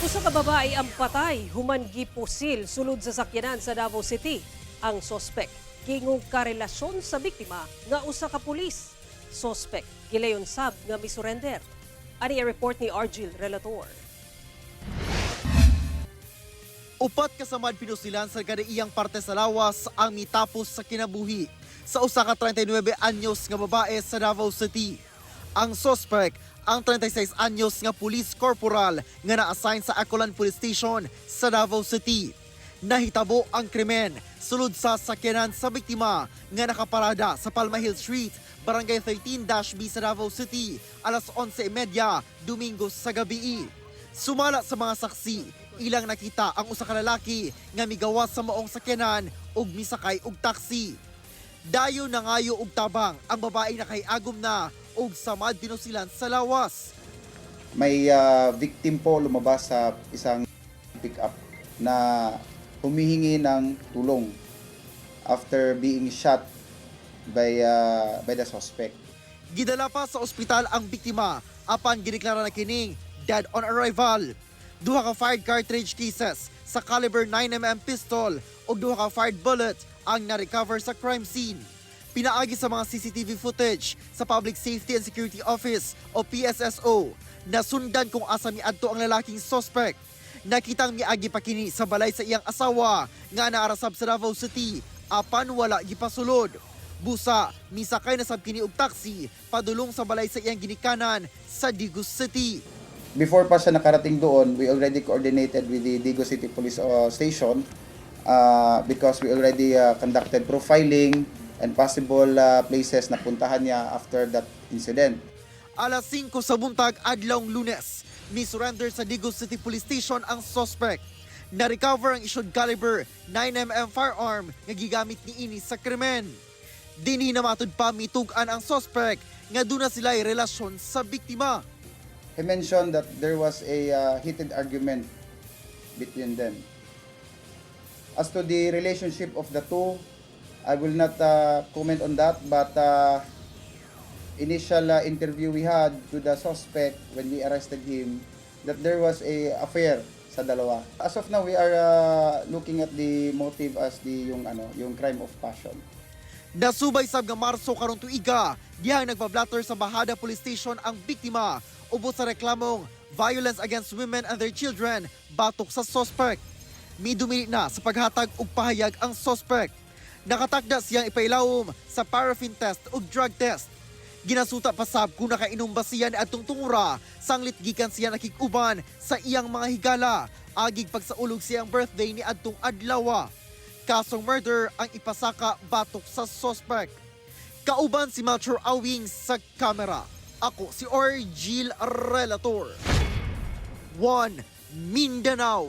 Usa ka babae ang patay human gipusil sulod sa sakyanan sa Davao City. Ang sospek gingong karelasyon sa biktima nga usa ka pulis. Sospek gilayon sab nga misurrender. Ani ang report ni Argil Relator. Upat kasamad pinusilan sa gadaiyang parte sa lawas ang mitapos sa kinabuhi sa usa ka 39 anyos nga babae sa Davao City. Ang suspect, ang 36 anyos nga police corporal nga na-assign sa Aculan Police Station sa Davao City. Nahitabo ang krimen sulod sa sakyanan sa biktima nga nakaparada sa Palma Hill Street, Barangay 13-B sa Davao City, alas 11:30, Domingo sa gabi. Sumala sa mga saksi, ilang nakita ang usa ka lalaki nga migawas sa maong sakyanan ug misakay og taxi. Dayon nangayo og tabang ang babae, nakahiagom na og samad pinusilan sa lawas. May victim po, lumabas sa isang pick-up na humihingi ng tulong after being shot by the suspect. Gidala pa sa ospital ang biktima apan gideklara na kining dead on arrival. Duha ka fired cartridge cases sa caliber 9 mm pistol ug duha ka fired bullet ang na-recover sa crime scene. Pinaagi sa mga CCTV footage sa Public Safety and Security Office o PSSO, nasundan kung asa miadto ang lalaking suspect. Nakitang miagi pa kini sa balay sa iyang asawa nga naa ra sab sa Davao City apan wala gipasulod. Busa, misakay na sab kini og taxi padulong sa balay sa iyang ginikanan sa Digos City. Before pa siya nakarating doon, we already coordinated with the Digos City Police Station because we already conducted profiling and possible places na puntahan niya after that incident. Alas 5 sa buntag adlawng Lunes, mi-surrender sa Digos City Police Station ang suspect. Na-recover ang issued caliber 9 mm firearm nga gigamit niini sa krimen. Dinhi na matud pa mitug-an ang suspect nga duna sila relasyon sa biktima. He mentioned that there was a heated argument between them. As to the relationship of the two, I will not comment on that, but initial interview we had to the suspect when we arrested him, that there was a affair sa dalawa. As of now, we are looking at the motive as the yung ano, yung crime of passion. Nasubay sab nga Marso karong tuiga, dihang nagpa-blotter sa Bajada Police Station ang biktima ubos sa reklamong violence against women and their children batok sa suspect. Midumili na sa paghatag og pahayag ang suspect. Nakatakda siyang ipailawom sa paraffin test ug drug test. Ginasuta pa sab kung nakainom ba siya niadtong tungura sanglit gikan siya nakig-uban sa iyang mga higala agig pagsaulog siyang birthday ni adtong adlaw. Kasong murder ang ipasaka batok sa suspect. Kauban si Melchor Awing sa kamera. Ako si Orgil Relator. 1 Mindanao.